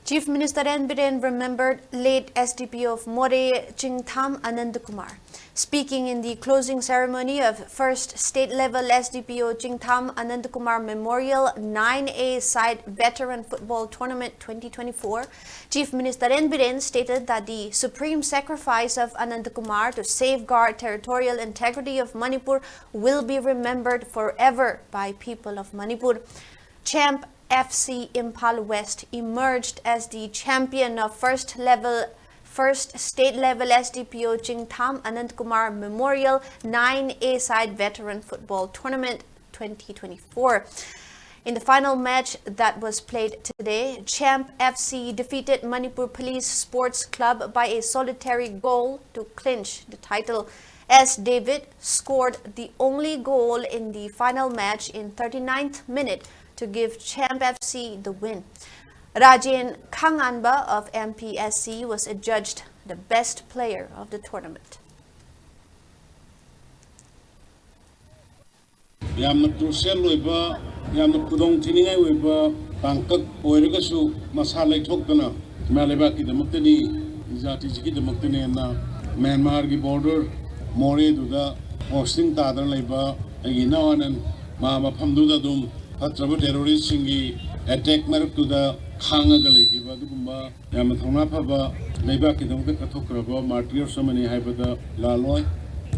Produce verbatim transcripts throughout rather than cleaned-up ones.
Chief Minister N Biren remembered late S D P O of Moreh, Chingtham Anand Kumar. Speaking in the closing ceremony of first state-level S D P O Chingtham Anand Kumar Memorial nine A Side Veteran Football Tournament twenty twenty-four, Chief Minister N Biren stated that the supreme sacrifice of Anand Kumar to safeguard territorial integrity of Manipur will be remembered forever by people of Manipur. Champ F C Imphal West emerged as the champion of first level, first state level S D P O Chingtham Anand Kumar Memorial nine A Side Veteran Football Tournament twenty twenty-four. In the final match that was played today, Champ F C defeated Manipur Police Sports Club by a solitary goal to clinch the title, as David scored the only goal in the final match in thirty-ninth minute to give Champ F C the win. Rajen Khanganba of M P S C was adjudged the best player of the tournament. ꯌꯥꯝꯅ ꯀ꯭ꯔꯨꯁꯤꯌꯦꯜ ꯑꯣꯏꯕ, ꯌꯥꯝꯅ ꯈꯨꯗꯣꯡ ꯊꯤꯅꯤꯡꯉꯥꯏ ꯑꯣꯏꯕ ꯇꯥꯡꯀꯛ ꯑꯣꯏꯔꯒꯁꯨ, ꯃꯁꯥ ꯂꯩꯊꯣꯛꯇꯅ ꯏꯃꯥ ꯂꯩꯕꯥꯛꯀꯤꯗꯃꯛꯇꯅꯤ, ꯖꯥꯇꯤꯁꯤꯒꯤꯗꯃꯛꯇꯅꯦꯅ ꯃ꯭ꯌꯥꯟꯃꯥꯔꯒꯤ ꯕꯣꯔꯗꯔ ꯃꯣꯔꯦꯗꯨꯗ ꯄꯣꯁꯇꯤꯡ ꯇꯥꯗꯅ ꯂꯩꯕ ꯑꯩꯒꯤ ꯏꯅꯥꯎ ꯑꯅꯟ ꯃꯥ ꯃꯐꯝꯗꯨꯗ ꯑꯗꯨꯝ ꯐꯠꯇ꯭ꯔꯕ ꯇꯦꯔꯣꯔꯤꯁꯁꯤꯡꯒꯤ ꯑꯦꯇꯦꯛ ꯃꯔꯛꯇꯨꯗ ꯈꯥꯡꯉꯒ ꯂꯩꯈꯤꯕ ꯑꯗꯨꯒꯨꯝꯕ ꯌꯥꯝꯅ ꯊꯧꯅꯥ ꯐꯕ, ꯂꯩꯕꯥꯛꯀꯤꯗꯃꯛꯇ ꯀꯠꯊꯣꯛꯈ꯭ꯔꯕ ꯃꯥꯔꯇꯤꯌꯔꯁ ꯑꯃꯅꯤ ꯍꯥꯏꯕꯗ ꯂꯥꯜꯂꯣꯏ꯫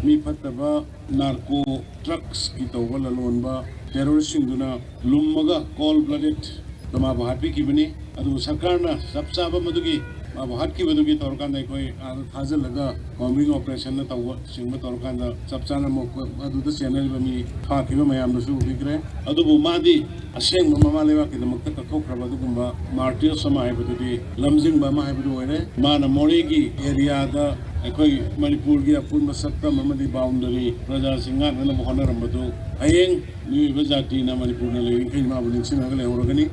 ꯃꯤ ꯐꯠꯇꯕ, ꯅꯥꯔꯀꯣ ꯗ꯭ꯔꯛꯁꯀꯤ ꯇꯧꯕ ꯂꯂꯣꯟꯕ, ꯇꯦꯔꯣꯔꯤꯁꯁꯤꯡꯗꯨꯅ ꯂꯨꯝꯃꯒ ꯀꯣꯜ ꯕ꯭ꯂꯗꯦꯠ ꯃꯥꯕꯨ ꯍꯥꯠꯄꯤꯈꯤꯕꯅꯤ꯫ ꯑꯗꯨꯕꯨ ꯁꯔꯀꯥꯔꯅ ꯆꯞ ꯆꯥꯕ ꯃꯗꯨꯒꯤ ꯃꯥꯕꯨ ꯍꯥꯠꯈꯤꯕꯗꯨꯒꯤ ꯇꯧꯔꯀꯥꯟꯗ ꯑꯩꯈꯣꯏ ꯑꯥꯗ ꯊꯥꯖꯤꯜꯂꯒ ꯀꯣꯝꯕꯤꯡ ꯑꯣꯄꯔꯦꯁꯟꯅ ꯇꯧꯕ ꯆꯤꯡꯕ ꯇꯧꯔꯀꯥꯟꯗ ꯆꯞ ꯆꯥꯅ ꯃꯈꯣꯏ ꯑꯗꯨꯗ ꯆꯦꯟꯅꯔꯤꯕ ꯃꯤ ꯐꯥꯈꯤꯕ ꯃꯌꯥꯝꯗꯨꯁꯨ ꯎꯕꯤꯈ꯭ꯔꯦ꯫ ꯑꯗꯨꯕꯨ ꯃꯥꯗꯤ ꯑꯁꯦꯡꯕ ꯃꯃꯥ ꯂꯩꯕꯥꯛꯀꯤꯗꯃꯛꯇ ꯀꯠꯊꯣꯛꯈ꯭ꯔꯕ ꯑꯗꯨꯒꯨꯝꯕ ꯃꯥꯔꯇꯤꯌꯔꯁ ꯑꯃ ꯍꯥꯏꯕꯗꯨꯗꯤ, ꯂꯝꯖꯤꯡꯕ ꯑꯃ ꯍꯥꯏꯕꯗꯨ ꯑꯣꯏꯔꯦ꯫ ꯃꯥꯅ ꯃꯣꯔꯦꯒꯤ ꯑꯦꯔꯤꯌꯥꯗ ꯑꯩꯈꯣꯏ ꯃꯅꯤꯄꯨꯔꯒꯤ ꯑꯄꯨꯟꯕ ꯁꯛꯇꯝ ꯑꯃꯗꯤ ꯕꯥꯎꯟꯗꯔꯤ ꯄ꯭ꯔꯖꯥꯁꯤꯡ ꯉꯥꯛꯅꯅꯕ ꯍꯣꯠꯅꯔꯝꯕꯗꯨ ꯍꯌꯦꯡ ꯃꯤꯑꯣꯏꯕ ꯖꯥꯇꯤꯅ ꯃꯅꯤꯄꯨꯔꯅ ꯂꯩꯔꯤꯈꯩ ꯃꯥꯕꯨ ꯅꯤꯡꯁꯤꯡꯉꯒ ꯂꯩꯍꯧꯔꯒꯅꯤ꯫